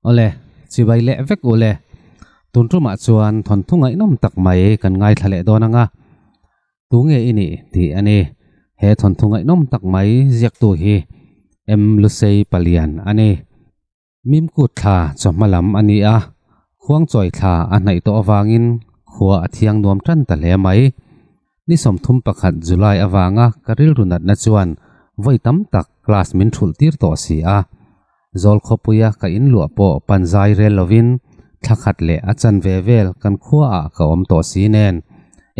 Awle, chibai leh vek ule. Tun tumah chuan thawnthu ngaihnawm tak mai kan ngaithla leh dawn anga tunge i nih tih a ni. He thawnthu ngaihnawm tak mai ziaktu hi M Lusei Palian a ni. Mimkut thla chawhma lam a ni a, khuangchawi thla a hnaih tawh avangin khua a thiang nuam tan ta hle mai. Ni 31 July avanga ka rilru natna chuan vawi tam tak class min thulh tir tawh si a. Zawl khawpuia ka in luah pawh pan zai rel lovin thla khat leh a chanve vel kan khuaah ka awm tawh si nen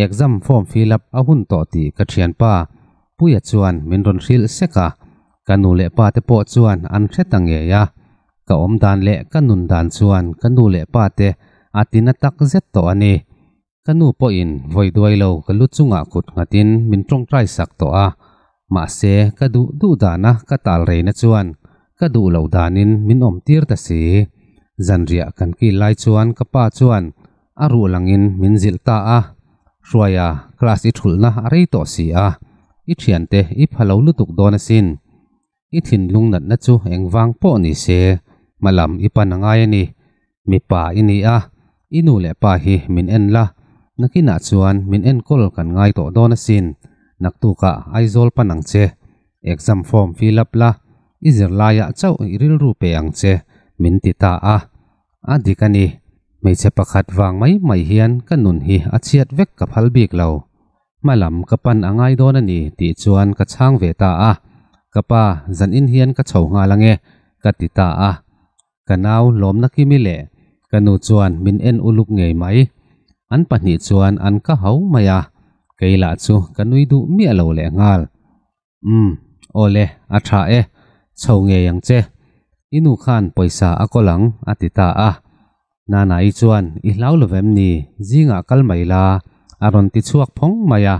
exam form fill up a hun tawh tih ka thianpa Puia chuan min rawn hrilh sek a, ka nu leh pa te pawh chuan an hre ta ngei a. Ka awm dan leh ka nun dan chuan ka nu leh pa te a ti na tak zet tawh a ni. Ka nu pawhin vawi duai lo ka lu chungah kut nghatin min tawngtai sak tawh a, mahse ka duh duh dana ka tal reina chuan ka duh loh danin min awm tir ta si. Zanriah kan kil lai chuan ka pa chuan a ruh langin min zilh ta a, Hruaia, class i thulhna a rei tawh si a, i thiante i pha lo lutuk dawn asin. I thinlung natna chu engvang pawh ni se, hmalam i pan a ngai a ni. Mipa i ni a, i nu leh pa hi min en la, nakinah chuan min enkawl kan ngai tawh dawn asin. Naktukah Aizawl pan ang che, exam form fill up la, i zirlaiah chauh i rilru pe ang che, min ti ta a. A dik a ni, hmeichhe pakhat vang mai mai hian ka nun hi a chhiat vek ka phal bik lo. Hma lam ka pan a ngai dawn a ni tih chuan ka chhang ve ta a, ka pa zan in hian ka chho nghal ange ka ti ta a. Ka nau lawmna kimi leh ka nu chuan min en uluk ngei mai. An pahnih chuan an ka hau mai a, kei lah chu ka nui duh miah lo leh nghal. Umm, awle, a tha e, chho ngei ang che. I nu khan pawisa a kawl ang, a ti ta a. Nana-i chuan, I hlau lo vem ni, zingah kal mai la, a rawn ti chhuak phawng mai a.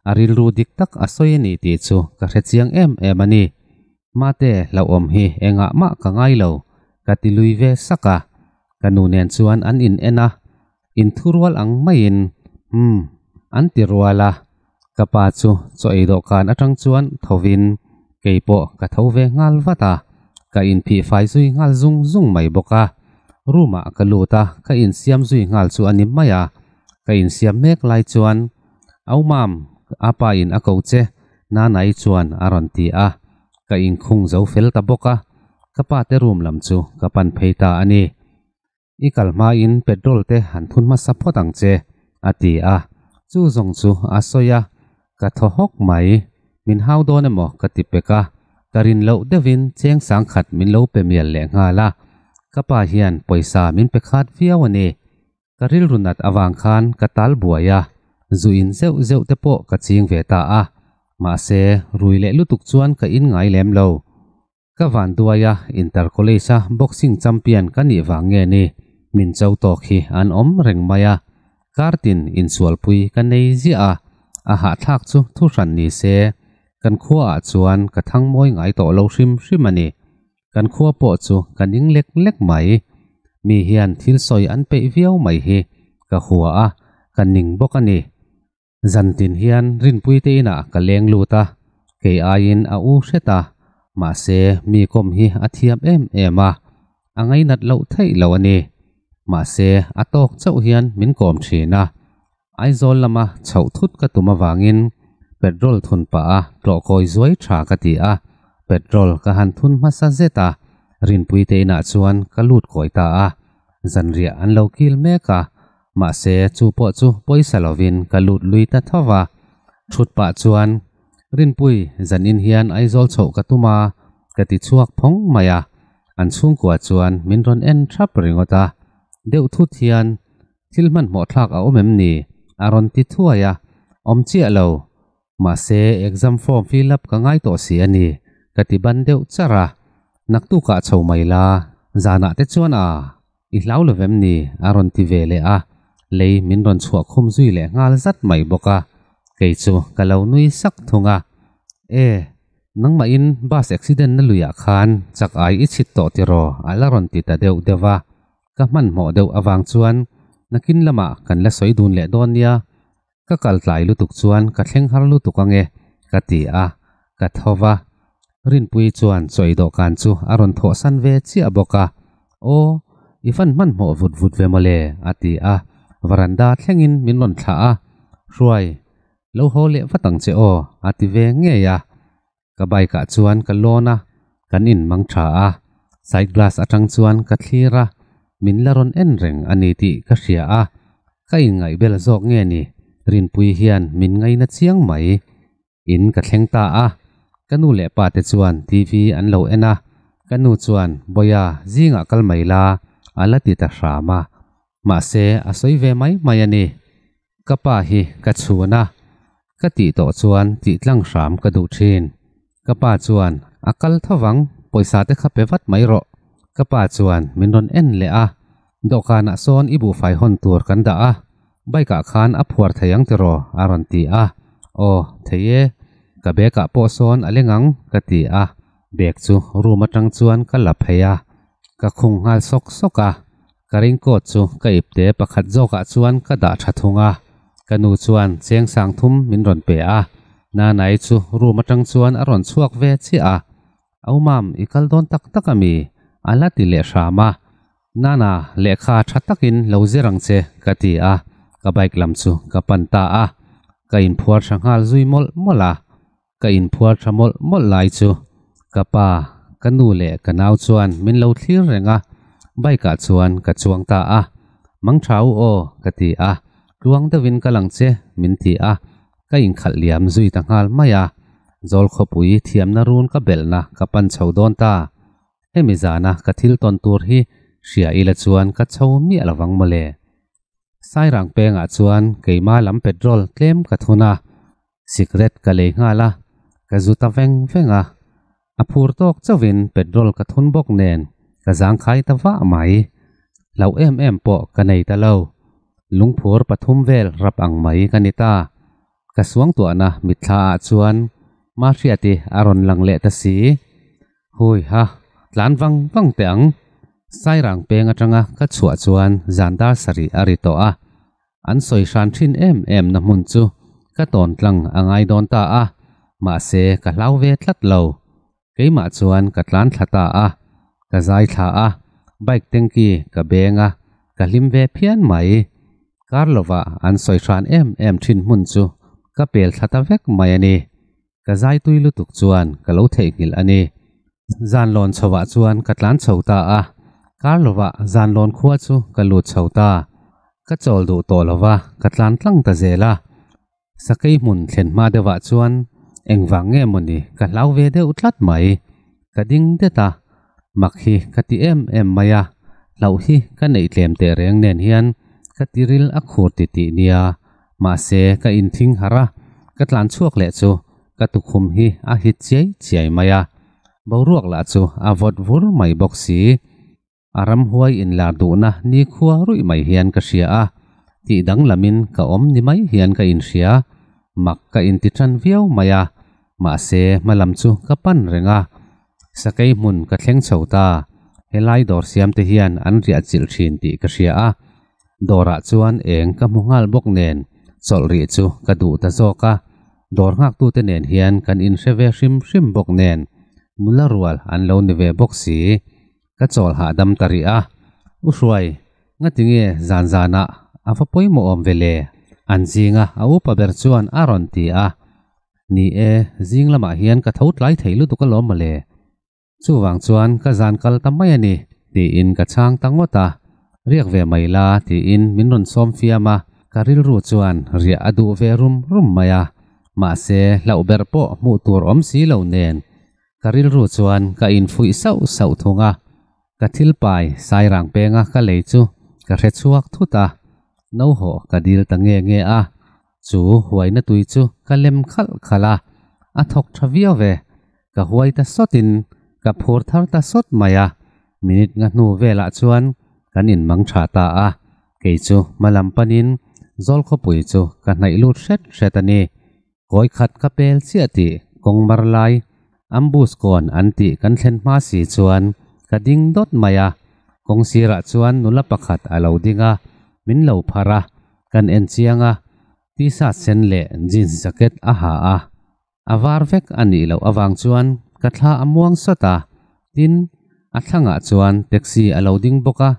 A rilru dik tak a sawi a ni tih chu ka hre chiang em em a ni. Mate, hlauhawm hi engah mah ka ngai lo, ka ti lui ve sak a. Ka nu nen chuan an in en a, Inthurual ang maiin, Umm, an ti rual a. Ka pa chu chaw ei dawhkan atang chuan thovin kei pawh ka tho ve nghal vat a, ka inphih fai zui nghal zung zung mai bawk a. Room ah ka lut a, ka insiam zui nghal chu a ni mai a. Ka insiam mek lai chuan, Au mam, a pa in a ko che, Nanai chuan a rawn ti a. Ka inkhung zo fel ta bawk a, ka pa te room lam chu ka pan phei ta a ni. I kal hmain petrol te han thun hmasa phawt ang che, a ti a. Chu zawng chu a sawi a, ka thaw hawk mai. Min hau dawn emaw ka ti pek a, ka rin loh deuhin cheng sangkhat min lo pe mial leh nghal a. Ka pa hian pawisa min pe khat viau a ni. Ka rilru nat avang khan ka tal buai a, zu in zeuh zeuh te pawh ka ching ve ta a. Mahse, rui leh lutuk chuan ka in ngai lem lo. Ka van duai a, Inter College a boxing champion ka nih vang nge ni, min cho tawk hi an awm reng mai a. Kartin insualpui ka nei ziah a, a hahthlak chu thu hran ni se, kan khuaah chuan ka thang mawi ngai tawh lo hrim hrim a ni. Kan khua pawh chu ka ning lek lek mai. Mi hian thil sawi an peih viau mai hi ka hua a, ka ning bawk a ni. Zantin hian Rinpui te inah ka leng lut a, kei aiin a u hret a, mahse mi kawm hi a thiam em em a, a ngainat loh theih lo a ni. Mahse a tawk chauh hian min kawm thin a, Aizawl lama chhoh thut ka tum avangin petrol thun pah a tlawh kawi zuai tha ka ti a, petrol ka han thun hmasa zet a, Rinpui te inah chuan ka lut kawi ta a, zanriah an lo kil mek a, Mahse, chu pawh chu pawisa lovin ka lut lui ta tho va. Thut pah chuan, Rinpui, zanin hian Aizawl chhoh ka tum a, ka ti chhuak phawng mai a. An chhungkua chuan min rawn en thap ringawt a. Deuh thut hian, Thil hmanhmawh thlak a awm em ni? a rawn ti thuai a. Awm chiah lo. Mahse, exam form fill up ka ngai tawh si a ni, ka ti ban deuh char a. Naktukah chho mai la, zanah te chuan a, i hlau lo vem ni? a rawn ti ve leh a, lei min rawn chhuah khum zui leh nghal zat mai bawk a. Kei chu ka lo nui sak thung a. E, nangmahin bus accident na luiah khan chak ai i chhit tawh tiraw? a la rawn ti ta deuh deuh a. Ka hmanhmawh deuh avang chuan nakin lamah kan la sawi dun leh dawn nia. Ka kal tlai lutuk chuan ka thleng har lutuk ange, ka ti a, ka tho va. Rinpuii chuan chaw ei dawhkan chu a rawn thawhsan ve chiah bawk a, Aw, i fan hmanhmawh vut vut ve mawle, a ti a, varanda thlengin min rawn thlah a, Hruai, lo haw leh vat ang che aw, a ti ve ngei a. Ka bike ah chuan ka lawn a, kan in mang tha a, side glass atang chuan ka thlir a, min la rawn en reng a ni tih ka hria a, ka inngaihbel zawk nge ni, Rinpuii hian min ngaina chiang mai. In ka thleng ta a, ka nu leh pa te chuan TV an lo en a, ka nu chuan Bawia zingah kal mai la a la ti ta hram a, mahse a sawi ve mai mai a ni. Ka pa hi ka chhun a, ka tih tawh chuan tih tlang hram ka duh thin. Ka pa chuan a kal tho vang, pawisa te kha pe vat mai rawh. Ka pa chuan min rawn en leh a, dawhkanah sawn i buhfai hawn tur kan dah a, Bike ah khan a phuar thei ang tiraw? a rawn ti a, Aw, thei e, ka bag ah pawh sawn a leng ang ka ti a, bag chu room atang chuan ka la phei a, ka khung nghal sawk sawk a, ka raincoat chu ka ipte pakhat zawk ah chuan ka dah tha thung a, ka nu chuan cheng sang thum min rawn pe a, Nanai chu room atang chuan a rawn chhuak ve chiah a, Au mam i kal dawn tak tak ami? a la ti leh hram a, Nana, lehkha tha takin lo zir ang che, ka ti a, ka bike lam chu ka pan ta a, ka inphuar tha nghal zui mawlh mawlh a, ka inphuar tha mawlh mawlh lai chu ka pa, ka nu leh ka nau chuan min lo thlir reng a, bike ah chuan ka chuang ta a, Mang tha u aw, ka ti a, tluang deuhin kal ang che, min ti a, ka inkhalh liam zui ta nghal mai a, Zawl khawpui thiamna run ka belhna ka pan chho dawn ta. Hemi zana ka thil tawn tur hi hria ila chuan ka chho miah lovang mawle. Sairang pengah chuan keima lam petrol tlem ka thun a, sikret ka lei nghal a, ka zu ta veng veng a. A phur tawk chauhin petrol ka thun bawk nen ka zangkhai ta vah mai. Hlauh em em pawh ka nei ta lo. Lungphur pathum vel rap ang mai ka ni ta. Ka suangtuahna mitthla ah chuan Mahriati a rawn lang leh ta si. Hui ha, tlan vang vang teh ang. Sairang peng atanga ka chhuah chuan zan dar sarih a ri tawh a. An sawi hran thin em em na hmun chu ka tawn tlang a ngai dawn ta a, mahse ka hlau ve tlat lo. Keimah chuan ka tlan thla ta a, ka zai thla a, bike tanky ka beng a, ka hlim ve phian mai. Kar lovah an sawi hran em em thin hmun chu ka pel thla ta vek mai a ni. Ka zai tui lutuk chuan ka lo theihnghilh a ni. Zan lawn chhovah chuan ka tlan chho ta a, kar lovah zan lawn khua chu ka lut chho ta. Ka chawl duh tawh lova ka tlan tlang ta zel a. Sakei hmun thlen hma deuhah chuan engvang nge mawni ka hlau ve deuh tlat mai. Ka ding det a, mak hi ka ti em em mai a, hlauh hi ka neih tlem teh reng nen hian ka tiril a khur ti tih nia. Mahse ka inthing harh a, ka tlan chhuak leh chu ka tukhum hi a hit chiai chiai mai a, boruak lah chu a vawt vur mai bawk si. A ramhuai inlar duhna nikhua ruih mai hian ka hria a, tih danglamin ka awm ni mai hian ka inhria. Mak ka inti tan viau mai a, mahse hmalam chu ka pan reng a. Sakei hmun ka thleng chho ta, helai dawr siamte hian an riah chilh thin tih ka hria a. Dawrah chuan eng ka hmu nghal bawk nen chawlh rih chu ka duh ta zawk a, dawr nghaktute nen hian kan inhre ve hrim hrim bawk nen nula rual an lo ni ve bawk si. Ka chawl hahdam ta rih a, U Hruai, ngatinge zan zanah a va pawimawh awm ve le? An zinga a upa ber chuan a rawn ti a. Ni e, zing lamah hian ka tho tlai thei lutuk alawm mawle. Chuvang chuan ka zan kal ta mai a ni, tiin ka chhang ta ngawt a. Riak ve mai la, tiin min rawn sawm fiam a, ka rilru chuan riah a duh ve rum rum mai a. Mahse, hlauh ber pawh hmuh tur awm si lo nen, Ka rilru chuan ka infuih sauh sauh thung a, ka thil pai sairang penga ka lei chu ka hre chhuak thut a, no hawh ka dil ta nge nge a, chu huaina tui chu ka lem khalh khalh a, a thawk tha viau ve, ka huai ta sawtin ka phur thar ta sawt mai a, minute nga hnu velah chuan kan inmang tha ta a, kei chu hma lam panin zawl khawpui chu ka hnaih lut hret hret a ni. Kawi khat ka pel chiah tih kawng mar lai ambush kawn an tih kan thlen hma si chuan ka ding dawt mai a, kawng sirah chuan nula pakhat a lo ding a, min lo phar a, kan en chiang a, t-shirt sen leh jeans jacket a ha a, a var vek a nih loh avang chuan ka thla a muang sawt a, tin, a thlangah chuan taxi a lo ding bawk a,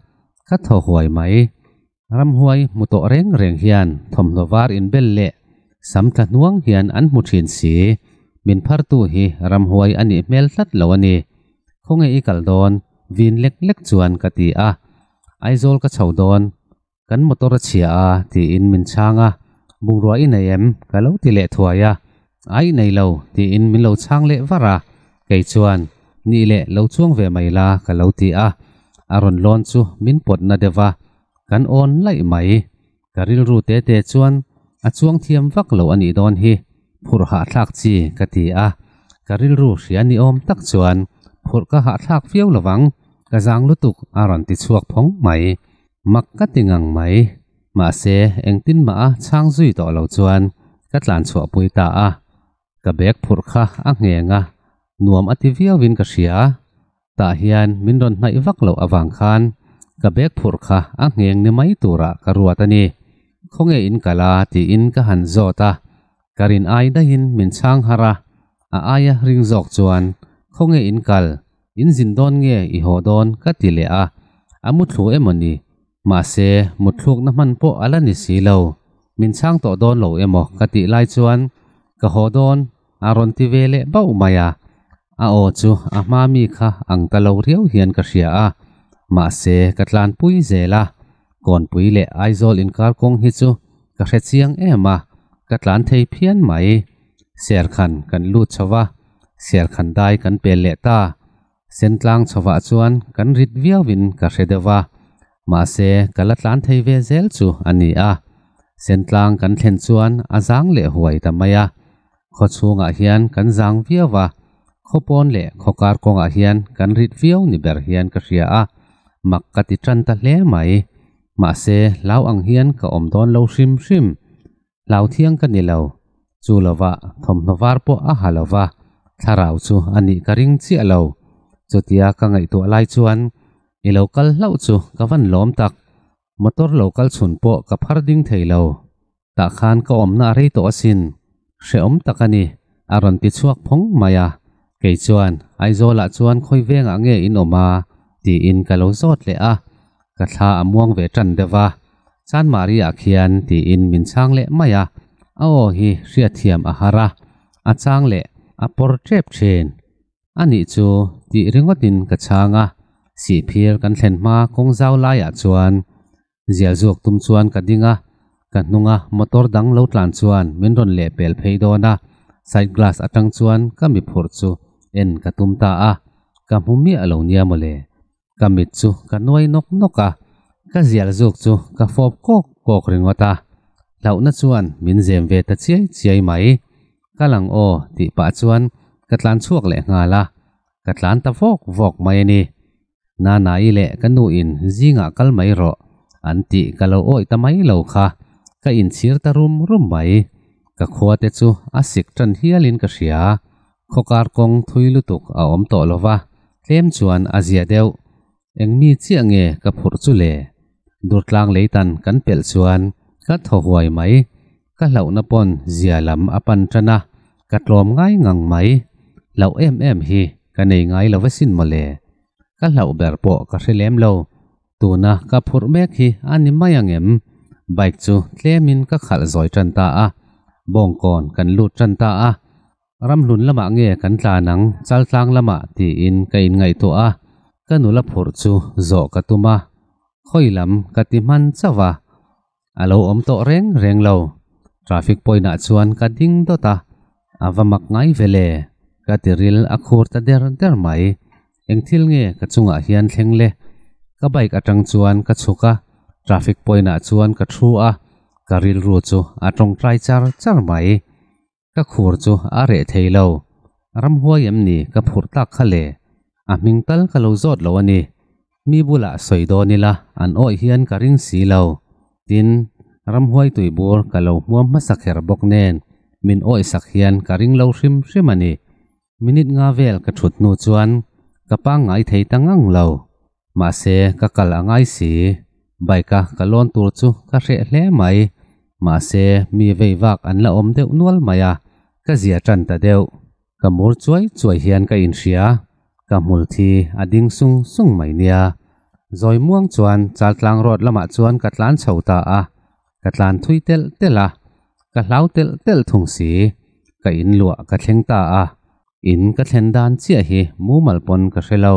ka thaw huai mai. Ramhuai hmu tawh reng reng hian thawmhnaw var inbel leh sam tla hnuang hian an hmu thin si. Min phartu hi ramhuai a nih hmel tlat lo a ni. Khawnge i kal dawn? Vin lek lek chuan ka ti a. Aizawl ka chho dawn. Kan motor a chhia a tiin min chhang a. Bungrua i nei em? Ka lo ti leh thuai a. Aih nei lo tiin min lo chhang leh var a. Kei chuan, Nih leh lo chuang ve mai la ka lo ti a. A rawn lawn chu min pawt na deuh va, kan awn laih mai. Ka rilru te te chuan a chuang thiam vak lo a nih dawn hi, phurh hahthlak chi ka ti a. Ka rilru hria ni awm tak chuan phurh ka hahthlak viau lovang, ka zang lutuk a rawn ti chhuak phawng mai. Mak ka ti ngang mai. Mahse, engtin mah a chhang zui tawh lo chuan ka tlan chhuahpui ta a. Ka bag phurh kha a ngheng a, nuam a ti viauin ka hria. Tah hian min rawn hnaih vak loh avang khan ka bag phurh kha a ngheng ni mai turah ka ruat a ni. Khawnge in kal a tiin ka han zawt a, ka rin ai daihin min chhang har a, a aia ring zawk chuan khawnge in kal, in zin dawn nge i haw dawn ka ti leh a, a muthlu emaw ni? Mahse mutthlukna hman pawh a la ni si lo, min chhang tawh dawn lo emaw ka tih lai chuan ka haw dawn a rawn ti ve leh bauh mai a, a aw chu a hma mi kha ang ta lo riau hian ka hria a, mahse ka tlanpui zel a, Kawnpui leh Aizawl inkar kawng hi chu ka hre chiang em a, ka tlan thei phian mai. Serkhan kan lut chho va, Serkhan dai kan pel leh ta. Sentlang chhovah chuan kan rit viauin ka hre deuh va, mahse ka la tlan thei ve zel chu a ni a. Sentlang kan thlen chuan a zang leh huai ta mai a. Khaw chhungah hian kan zang viau va, khaw pawn leh khaw kar kawngah hian kan rit viau ni ber hian ka hria a, mak ka ti tan ta hle mai. Mahse hlau ang hian ka awm dawn lo hrim hrim. Hlau thiang ka ni lo. Chu lovah thawmhnaw var pawh a ha lo va, thlarau chu a nih ka ring chiah lo. Chutia ka ngaihtuah lai chuan i lo kal hlauh chu ka van lawm tak. Motor lo kal chhun pawh ka phar ding thei lo. Tah khan ka awmna a rei tawh asin. Hrehawm tak a ni, a rawn ti chhuak phawng mai a. Kei chuan, Aizawlah chuan khawi vengah nge in awm a? tiin ka lo zawt leh a. Ka thla a muang ve tan deuh a. Chanmari-ah khian tiin min chhang leh mai a. A aw hi hriatthiam a har a, a chang leh a pawr tep thin. A nih chu tih ringawtin ka chhang a. Sihphir kan thlen hma kawng zau laiah chuan Zial zuak tum chuan ka ding a, ka hnunga motor dang lo tlan chuan min rawn leh pel phei dawn a, side glass atang chuan ka mi phurh chu en ka tum ta a, ka hmu miah lo nia mawle. Ka mit chu ka nuai nawk nawk a, ka zial zuk chu ka fawp kawk kawk ringawt a, hlauhna chuan min zem ve ta chiai chiai mai. Ka lang aw tih pah chuan ka tlan chhuak leh nghal a, ka tlan ta vawk vawk mai a ni. Nana-i leh ka nu in zingah kal mai rawh an tih ka lo awih ta mai lo kha ka inchhir ta rum rum mai. Ka khua te chu a sik tan hialin ka hria. Khawkar kawng thui lutuk a awm tawh lo va, tlem chuan a zia deuh. Eng mi chiah nge ka phurh chu le? Durtlang leitan kan pelh chuan ka thaw huai mai. Ka hlauhna pawn zia lam a pan tan a, ka tlawm ngai ngang mai. Hlauh em em hi ka nei ngai lo asin mawle. Ka hlauh ber pawh ka hre lem lo. Tuna ka phurh mek hi a ni mai ang em? Bike chu tlemin ka khalh zawi tan ta a, bawngkawn kan lut tan ta a. Ramhlun lamah nge kan tlan ang Chaltlang lamah tiin ka inngaihtuah a, ka nula phurh chu zawh ka tum a, khawi lam ka ti hman chauh a. A lo awm tawh reng reng lo. Traffic point ah chuan ka ding dawt a, a va mak ngai ve le. Ka ti ril a khur ta der der mai. Eng thil nge ka chungah hian thleng le? Ka bike atang chuan ka chhuk a, traffic point ah chuan ka thu a, ka rilru chu a tawngtai char char mai. Ka khur chu a reh thei lo. Ramhuai em ni ka phurh tak kha le? A hming tal ka lo zawt lo a ni. Mi bulah sawi dawn ila an awih hian ka ring si lo. Tin, ramhuai tuibur ka lo hmuam hmasa kher bawk nen min awih sak hian ka ring lo hrim hrim a ni. Minute nga vel ka thut hnu chuan ka pangngai thei ta ngang lo. Mahse, ka kal a ngai si. Bike-a ka lawn tur chu ka hreh hle mai. Mahse, mi vei vak an la awm deuh nual mai a, ka zia tan ta deuh. Ka mur chuai chuai hian ka inhria, ka hmul thi a ding sung sung mai nia. Zawi muang chuan Chaltlang road lamah chuan ka tlan chho ta a, ka tlan thui telh telh a, ka hlau telh telh thung si. Ka in luah ka thleng ta a, in ka thlen dan chiah hi mumal pawn ka hre lo.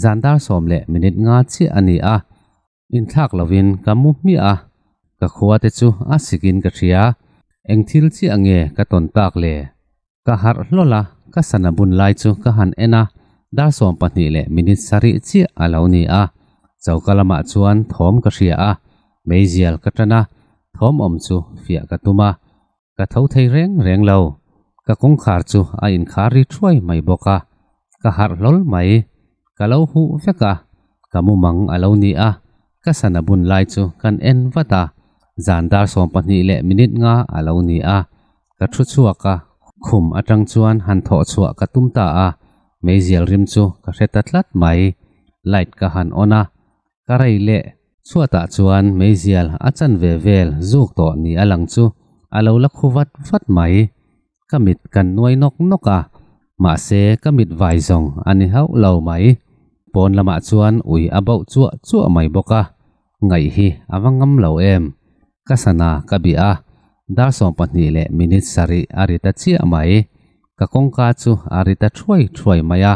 Zan dar 10:05 chiah a ni a, inthlak lovin ka mu hmiah a, ka khua te chu a sikin ka hria. Eng thil chiah nge ka tawn tak le? Ka harh hlawl a, ka sana bun lai chu ka han en a, dar 12:07 chiah a lo ni a. Choka lamah chuan thawm ka hria a, meizial ka tan a, thawm awm chu fiah ka tum a, ka tho thei reng reng lo. Ka kawngkhar chu a inkhar ri thuai mai bawk a, ka harh hlawl mai. Ka lo huh vek a, ka mumang a lo ni a, ka sana bun lai chu kan en vat a, zan dar 12:05 a lo ni a, ka thu chhuak a, khum atang chuan han thawh chhuah ka tum ta a, meizial rim chu ka hre ta tlat mai, light ka han on a, ka rei leh chhuatah chuan meizial a chan ve vel zuk tawh ni a lang chu a lo la khu vat vat mai, ka mit kan nuai nawk nawk a, mahse ka mit vai zawng a ni hauh lo mai, pawn lamah chuan ui a bauh chuah chuah mai bawk a, ngaih hi a va ngam lo em, ka sana ka bih a, dar 12:07 a ri ta chiah mai, ka kawngka chu a ri ta thuai thuai mai a,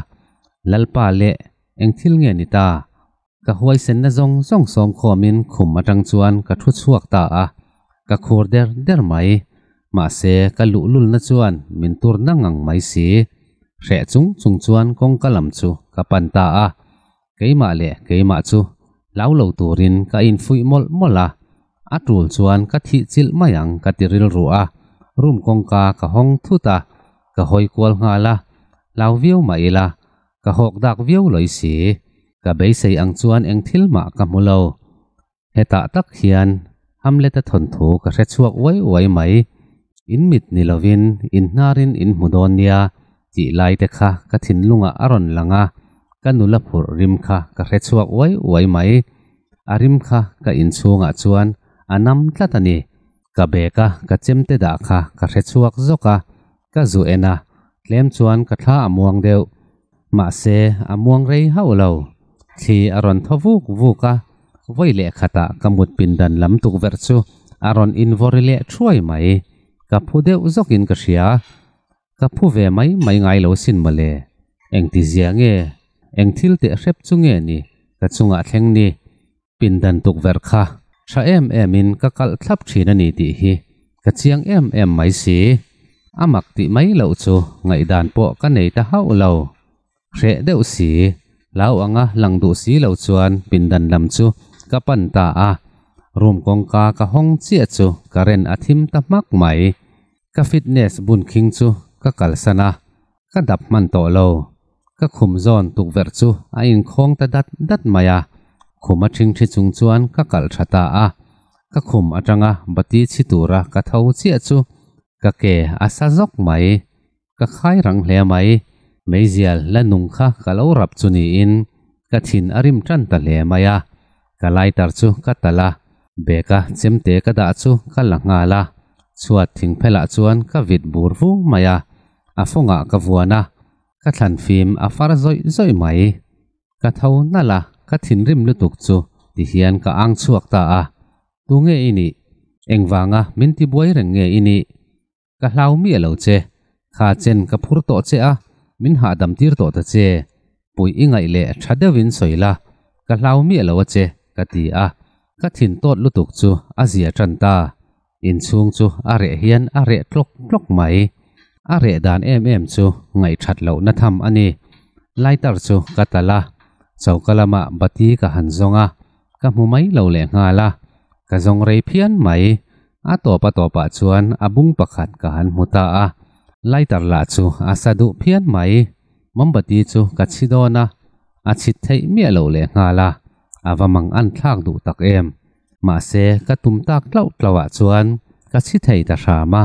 Lalpa leh eng thil nge ni ta? Ka huaisenna zawng zawng sawm khawmin khum atang chuan ka thu chhuak ta a, ka khur der der mai. Mahse, ka luhlulna chuan min tur na ngang mai si. Hreh chung chung chuan kawngka lam chu ka pan ta a, keimah leh keimah chu hlau lo turin ka infuih mawlh mawlh a, a tul chuan ka thih chilh mai ang ka ti rilru a, room kawngka ka hawng thut a, ka hawi kual nghal a, hlau viau mah ila ka hawk dak viau lawi si. Ka beisei ang chuan eng thil mah ka hmu lo. Hetah tak hian Hamlet-a thawnthu ka hre chhuak uai uai mai. In mit ni lovin in hnarin in hmu dawn nia tih lai te kha ka thinlungah a rawn lang a, ka nula phurh rim kha ka hre chhuak uai uai mai. A rim kha ka inchhungah chuan a nam tlat a ni. Ka bag a ka chemte dah kha ka hre chhuak zawk a, ka zu en a, tlem chuan ka thla a muang deuh. Mahse, a muang rei hauh lo. Thli a rawn thaw vuk vuk a, vawi leh khatah ka mut pindan lam tukverh chu a rawn invawri leh thuai mai. Ka phu deuh zawkin ka hria. Ka phu ve mai mai ngai lo sin mawle. Engti zia nge? Eng thil teh hrep chu nge ni ka chungah thleng ni? Pindan tukverh kha tha em em in ka kalh thlap thin a ni tih hi ka chiang em em mai si. A mak tih mai loh chu ngaihdan pawh ka nei ta hauh lo. Hreh deuh si, hlau anga lang duh si lo chuan pindan lam chu ka pan ta a. Room kawngka ka hawng chiah chu current a thim ta hmak mai. Ka fitness bun khing chu ka kalsan a, ka dap hman tawh lo. Ka khum zawn tukverh chu a inkhawng ta dat dat mai a, khum a ṭhingṭhi chung chuan ka kalh ṭha ta a. Ka khum aṭanga bati chhi tura ka tho chiah chu ka ke a sa zawk mai. Ka khai rang hle mai. Meizial la nung kha ka lo rap chu niin ka thin a rim ṭan ta hle mai a. Ka lighter chu ka talh a, bag-a chemte ka dah chu ka la nghal a, chhuat thingphelah chuan ka vit bur vu mai a, a fawngah ka vuan a, ka thlan fim a far zawih zawih mai. Ka tho nalh a, ka thinrim lutuk chu ti hian ka ang chhuak ta a, Tunge i nih? Engvanga min tibuai reng nge i nih? Ka hlau miah lo che, kha chen ka phur tawh che a, min hahdam tir tawh ta che. Puih i ngaih leh tha deuhin sawi la, ka hlau miah lo a che, ka ti a. Ka thin tawt lutuk chu a zia tan ta. Inchhung chu a reh hian a reh tlawk tlawk mai. A reh dan em em chu ngaihthat lohna tham a ni. Lighter chu ka talh a, choka lamah bati ka han zawng a, ka hmu mai lo leh nghal a, ka zawng rei phian mai. A tawp a tawpah chuan a bung pakhat ka han hmu ta a, lighter lah chu a sa duh phian mai. Mombati chu ka chhi dawn a, a chhit theih miah loh leh nghal a, a va mang an thlak duh tak em. Mahse, ka tum tak tlauh tlauhah chuan ka chhi thei ta hram a,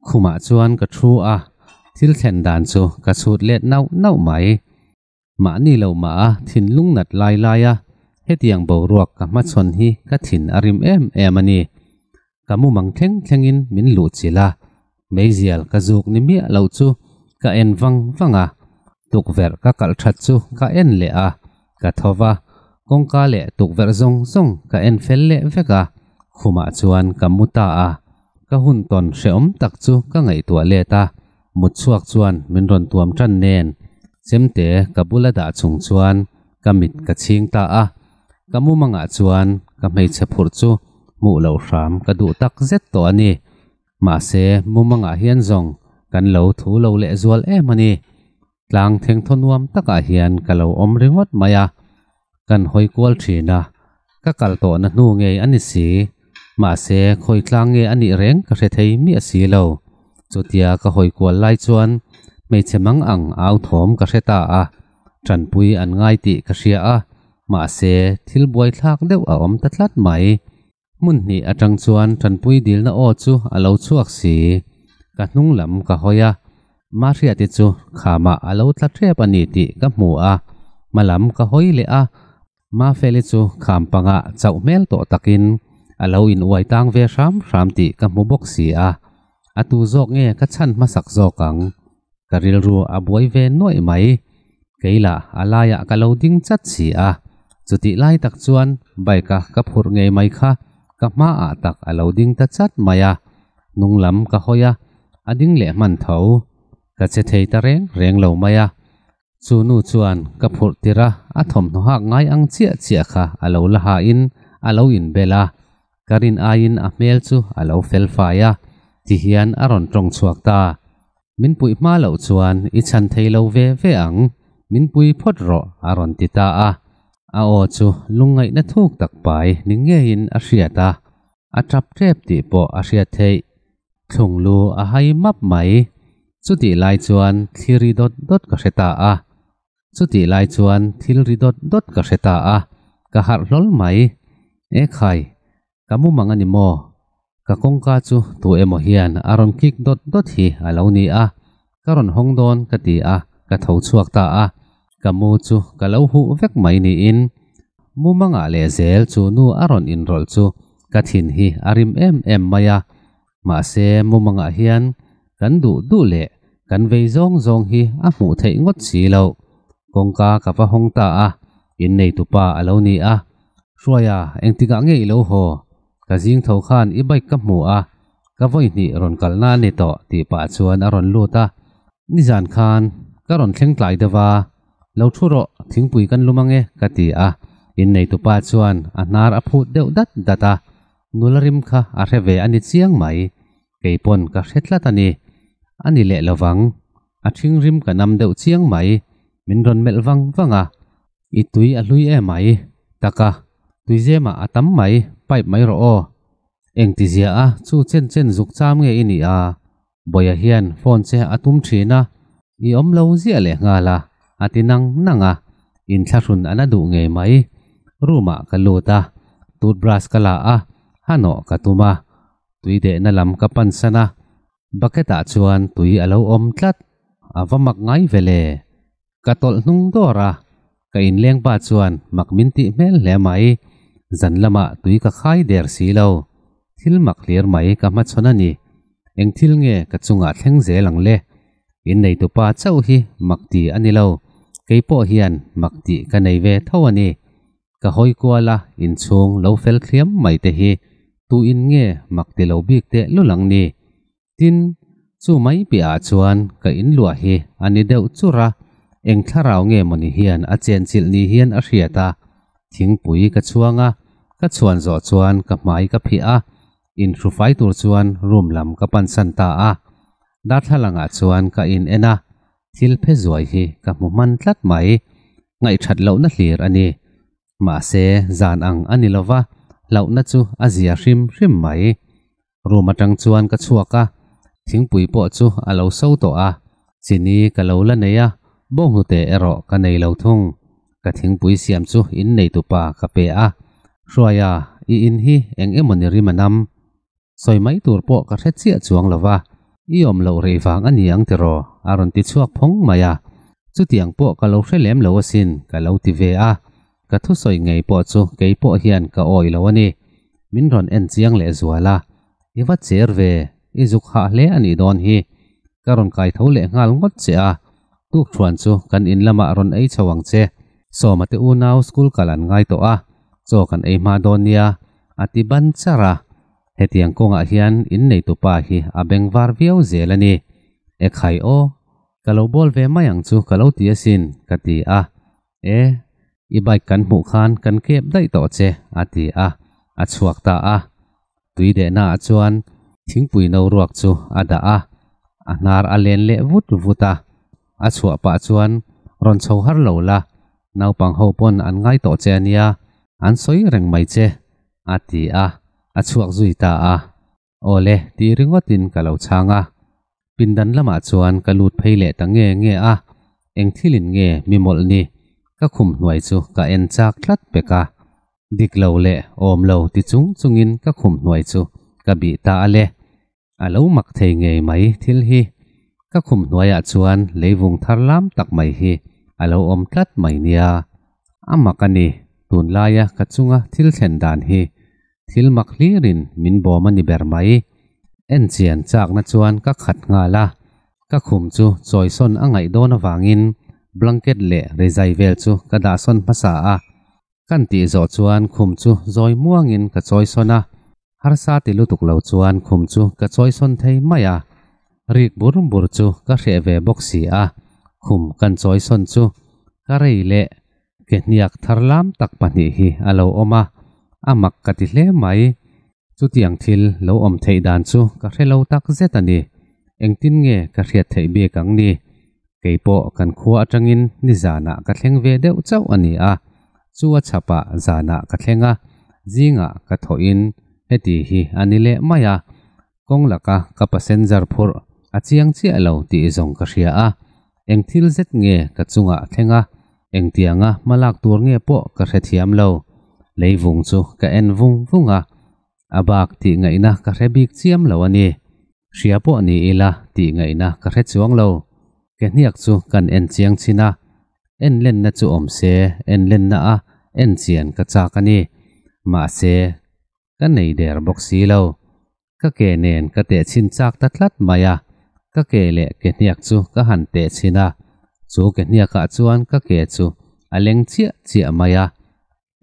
khumah chuan ka thu a, thil thlen dan chu ka chhut let nauh nauh mai. Mahni lo mah a thinlung nat lai lai a, hetiang boruak ka hmachhawn hi ka thin a rim em em a ni. Ka mumang thleng thlengin min luh chilh a, meizial ka zuk ni miah loh chu ka en vang vang a. Tukverh ka kalh that chu ka en leh a, ka tho va, kawngka leh tukverh zawng zawng ka en fel leh vek a, khumah chuan ka mu ta a. Ka hun tawn hrehawm tak chu ka ngaihtuah let a, mut chhuak chuan min rawn tuam tan nen chemte ka bula dah chung chuan ka mit ka chhing ta a. Ka mumangah chuan ka hmeichhe phurh chu hmuh loh hram ka duh tak zet tawh a ni. Mahse mumangah hian zawng kan lo thu lo lehzual em a ni. Tlang thengthaw nuam takah hian ka lo awm ringawt mai a, kan hawi kual thin a, ka kal tawhna hnu ngei a ni si. Mahse khawi tlang nge a nih reng ka hre thei miah si lo. Chutia ka hawi kual lai chuan hmeichhe mang ang au thawm ka hre ta a, tanpui an ngai tih ka hria a, mahse thil buaithlak deuh a awm ta tlat mai. Hmun hnih atang chuan tanpui dilna aw chu a lo chhuak si. Ka hnung lam ka hawi a, Mahriati chu khamah a lo tla tep a ni tih ka hmu a, hma lam ka hawi leh a, Mafeli chu kham pangah chauh hmel tawh takin a lo in uai tang ve hram hram tih ka hmu bawk si a, a tu zawk nge ka chhan hmasak zawk ang? Ka rilru a buai ve nuaih mai. Kei lah a laiah ka lo ding chat si a, chutih lai tak chuan bike a ka phurh ngei mai kha ka hmaah tak a lo ding ta chat mai a, hnung lam ka hawi a, a ding leh hman tho. Ka che thei ta reng reng lo mai a. Chu nu chuan ka phurh tirh a, a thawmhnaw hak ngai ang chiah chiah kha a lo la hain a lo inbel a, ka rin aiin a hmel chu a lo fel fai a, tihian a rawn tawng chhuak ta. Min puih hma loh chuan i chhan thei lo ve ve ang, min pui phawt rawh a rawn ti ta a. A aw chu lungngaihna thuk tak pai ni ngeiin a hriat a, a tap tep tih pawh a hriat theih. Thlung lu a hai map mai. Chutih lai chuan thil ri dawt dawt ka hre ta a. Chutih lai chuan thil ri dawt dawt ka hre ta a, ka harh hlawl mai. E khai, ka mumang a ni maw? Ka kawngka chu tu emaw hian a rawn kik dawt dawt hi a lo ni a, ka rawn hawng dawn ka ti a, ka tho chhuak ta a. Ka mu chu ka lo huh vek mai niin mumangah lehzel chu nu a rawn inrawlh chu ka thin hi a rim em em mai a. Mahse mumangah hian kan duh duh leh kan vei zawng zawng hi a hmuh theih ngawt si loh. Kawngka ka va hawng ta a, inneitupa a lo ni a. Hruaia, engtikah nge i lo haw? Ka zing tho khan i bike ka hmu a, ka vawi hnih rawn kalna a ni tawh tih pah chuan a rawn lut a. Nizan khan ka rawn thleng tlai deuh a, lo thu rawh, thingpui kan lum ange ka ti a. Inneitupa chuan a hnar a phut deuh dat dat a, nula rim kha a hre ve a ni chiang mai. Kei pawn ka hre tlat a ni. A ni leh lovang. A ṭhing rim ka nam deuh chiang mai. Min rawn melh vang vang a. I tui a hlui em mai. Taka, tuizemah a tam mai, pipe mai rawh aw. Engti zia a, chu chen chen zuk cham nge i nih a? Bawia hian phone che a tum thin a, i awm lo ziah leh nghal a, a ti nang nang a. Inthlahrun a la duh ngei mai. Room ah ka lut a, toothbrush ka la a, hanawh ka tum a. Tui dehna lam ka pan san a, bucket ah chuan tui a lo awm tlat. A va mak ngai ve le. Ka tawlh hnung dawr a, ka inleng pa chuan mak min tih hmel hle mai. Zan lamah tui ka khai der si lo. Thil mak hlir mai ka hmachhawn a ni. Eng thil nge ka chungah thleng zel ang le? Inneitupa chauh hi mak ti a ni lo, kei pawh hian mak tih ka nei ve tho a ni. Ka hawi kual a, inchhung lo fel thliam mai te hi tu in nge mak ti lo bik teh lul ang ni? Tin, chu mai piahah chuan ka inluah hi a ni deuh chur a, eng thlarau nge mawni hian a chenchilh ni hian a hriat a. Thingpui ka chhuang a, ka chhuan zawh chuan ka hmai ka phih a, inhrufai tur chuan room lam ka pansan ta a. Darthlalangah chuan ka in en a, thil phe zuai hi ka hmu hman tlat mai. Ngaihthat lohna hlir a ni. Mahse, zan ang a ni lova, hlauhna chu a zia hrim hrim mai. Room atang chuan ka chhuak a, thingpui pawh chu a lo so tawh a, chini ka lo la nei a, bawnghnute erawh ka nei lo thung. Ka thingpui siam chu in neitupa ka pe a, Hruaia, i in hi eng emaw ni rim a nam? Sawi mai tur pawh ka hre chiah chuang lo va, i awm loh rei vang a ni ang tiraw? a rawn ti chhuak phawng mai a. Chutiang pawh ka lo hre lem lo asin, ka lo ti ve a. Ka thusawi ngei pawh chu kei pawh hian ka awih lo a ni. Min rawn en chiang leh zual a, I va cher ve, i zuk hah hle a nih dawn hi. Ka rawn kai tho leh nghal ngawt che a, tukṭhuan chu kan in lamah rawn ei chho ang che. Sawma te unau school kal an ngai tawh a, chaw kan ei hma dawn nia, a ti ban char a. Hetiang kawngah hian inneitupa hi a beng var viau zel a ni. Ekhai aw, ka lo bawl ve mai ang chu ka lo ti asin, ka ti a. E, i bike kan hmuh khan kan kep daih tawh che, a ti a, a chhuak ta a. Tui dehnaah chuan thingpui no ruak chu a dah a, a hnar a len leh vut vut a. A chhuah pah chuan, Rawn chho har lo la, naupang ho pawn an ngai tawh che a nia, an sawi reng mai che, a ti a, a chhuak zui ta a. Awle, ti ringawtin ka lo chhang a. Pindan lamah chuan ka lut phei leh ta nge nge a, eng thilin nge mi mawlh ni, ka khum hnuai chu ka en chak tlat pek a. Dik lo leh awm lo ti chung chungin ka khum hnuai chu ka bih ta a le. A lo mak thei ngei mai thil hi. Ka khum hnuaiah chuan leivung thar lam tak mai hi a lo awm tlat mai nia. A mak a ni, tunlaia ka chunga thil thlen dan hi thil mak hlirin min bawm a ni ber mai. En chian chakna chuan ka khat nghal a, ka khum chu chawisawn a ngaih dawn avangin blanket leh rizai vel chu ka dahsawn hmasa a. Kan tih zawh chuan khum chu zawi muangin ka chawisawn a, harsa ti lutuk lo chuan khum chu ka chawisawn thei mai a. Rik bur bur chu ka hreh ve bawk si a, khum kan chawisawn chu ka rei leh ke hniak thar lam tak pahnih hi a lo awm a, a mak ka ti hle mai. Chutiang thil lo awm theih dan chu ka hre lo tak zet a ni. Engtin nge ka hriat theih bik ang ni? Kei pawh kan khua atangin ni zanah ka thleng ve deuh chauh a ni a, chu a chhapah zanah ka thleng a, zingah ka thawhin heti hi a ni leh mai a, kawng laka ka passenger phurh a chiang chiah lo tih zawng ka hria a, eng thil zet nge ka chungah thleng a, engtianga hmalak tur nge pawh ka hrethiam lo. Leivung chu ka en vung vung a, a bak tih ngaihna ka hre bik chiam lo a ni. Hria pawh ni ila tih ngaihna ka hre chuang lo. Ke hniak chu kan en chiang chin a, en lenna chu awm se en lenna a en chian ka chak a ni. Mahse, ka nei der bawk si lo. Ka ke nen ka teh chhin chak ta tlat mai a, ka ke leh ke hniak chu ka han teh chhin a, chu ke hniakah chuan ka ke chu a leng chiah chiah mai a.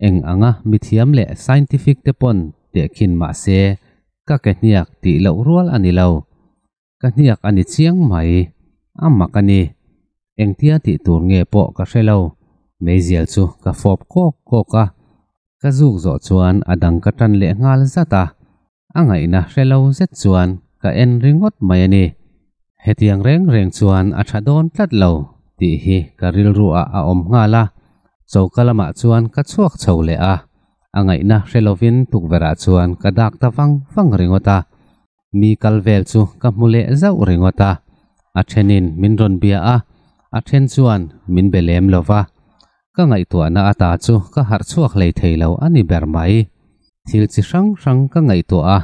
Eng anga mithiam leh scientific te pawn tehkhin mah se ka ke hniak tih loh rual a ni lo. Ka hniak a ni chiang mai. A mak a ni. Engtia tih tur nge pawh ka hre lo. Meizial chu ka fawp kawk kawk a. Ka zuk zawh chuan a dang ka tan leh nghal zat a. A ngaihna hre lo zet chuan ka en ringawt mai a ni. Hetiang reng reng chuan a tha dawn tlat lo tih hi ka rilru ah a awm nghal a, choka lamah chuan ka chhuak chho leh a, a ngaihna hre lovin tukverh ah chuan ka dak ta vang vang ringawt a, mi kal vel chu ka hmu leh zauh ringawt a, a thenin min rawn bia a, a then chuan min be lem lova, ka ngaihtuahna ata chu ka harh chhuak hlei thei lo a ni ber mai. Thil chi hrang hrang ka ngaihtuah a.